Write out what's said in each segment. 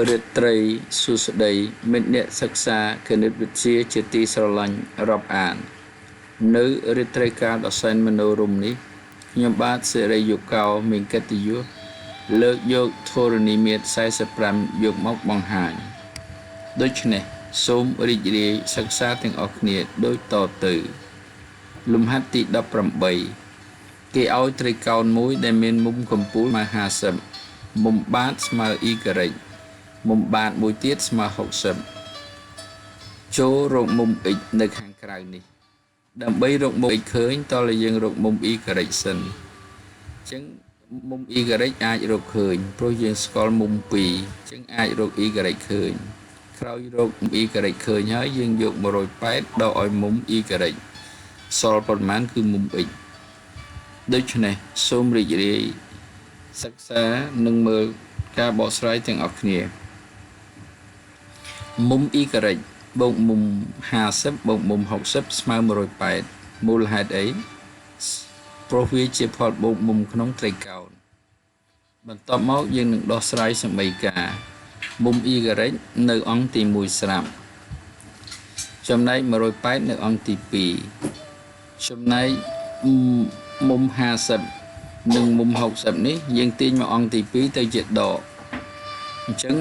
រាត្រីសួស្តីមិត្តអ្នកសិក្សាគណិតវិទ្យាជាទីស្រឡាញ់រាប់អាន នៅរាត្រីកាលដ៏សែនមនោរម្យនេះខ្ញុំបាទសិរីយុកោមានកិត្តិយសលើកយកធរណីមាត្រ45យកមកបង្ហាញដូច្នេះសូមរីករាយសិក្សាទាំងអស់គ្នាដូចតទៅលំហាត់ទី18គេឲ្យត្រីកោណមួយដែលមានមុំកំពូលស្មើ50មុំបាតស្មើ y មុំបាតមួយទៀតស្មើ60ចូលរកមុំ x នៅខាងក្រៅនេះដើម្បីរកមុំ x ឃើញតើយើងរកមុំ y សិនអញ្ចឹងមុំ y អាចរកឃើញព្រោះយើងស្គាល់មុំ2អញ្ចឹងអាចរក y ឃើញក្រោយរក y ឃើញហើយយើងយក180ដកឲ្យមុំ y សល់ប៉ុន្មានគឺមុំ x ដូច្នេះសូមរីករាយសិក្សានិងមើលការបកស្រាយទាំងអស់គ្នាមុំ y បូកមុំ50បូកមុំ60ស្មើ180មូលហេតុអីព្រោះវាជាផលបូកមុំក្នុងត្រីកោណបន្ទាប់មកយើងនឹងដោះស្រាយសមីការមុំ y នៅអង្គទី1ស្រាប់ចំណែក180នៅអង្គទី2ចំណែកមុំ50និងមុំ60នេះយើងទាញមកអង្គទី2ទៅជាដកអញ្ចឹង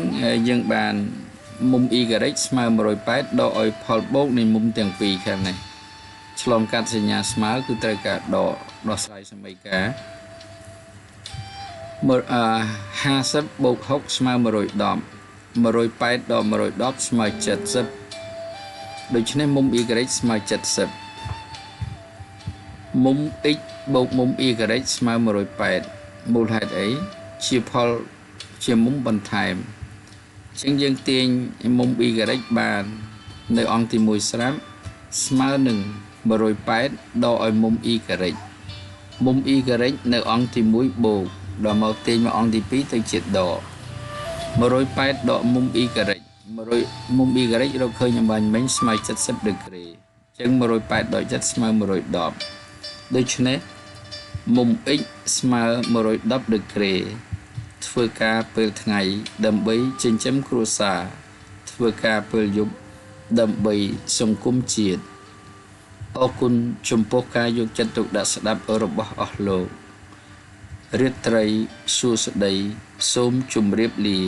យើងបានមុំ y ស្មើ180ដកឲ្យផលបូកនៃមុំទាំងពីរខាងនេះឆ្លងកាត់សញ្ញាស្មើគឺត្រូវការដកដោះស្រាយសមីការ50បូក6ស្មើ110 180ដក110ស្មើ70ដូច្នេះមុំ y ស្មើ70មុំ x បូកមុំ y ស្មើ180មូលហេតុអីជាផលជាមុំបន្ថែមអញ្ចឹងយើងទាញមុំ y បាននៅអង្គទី1ស្រាប់ស្មើនឹង180ដកឲ្យមុំ y មុំ y នៅអង្គទី1បូកដល់មកទាញមកអង្គទី2ទៅជាដក180ដកមុំ y 100មុំ y រកឃើញអំបញ្ញមិញស្មើ70ដឺក្រេអញ្ចឹង180ដក7ស្មើ110ដូច្នេះមុំ x ស្មើ110ដឺក្រេធ្វើការពេលថ្ងៃដើម្បីចិញ្ចឹមគ្រួសារធ្វើការពេលយប់ដើម្បីសង្គមជាតិអរគុណចំពោះការយកចិត្តទុកដាក់ស្ដាប់របស់អស់លោករាត្រីសួស្តីសូមជម្រាបលា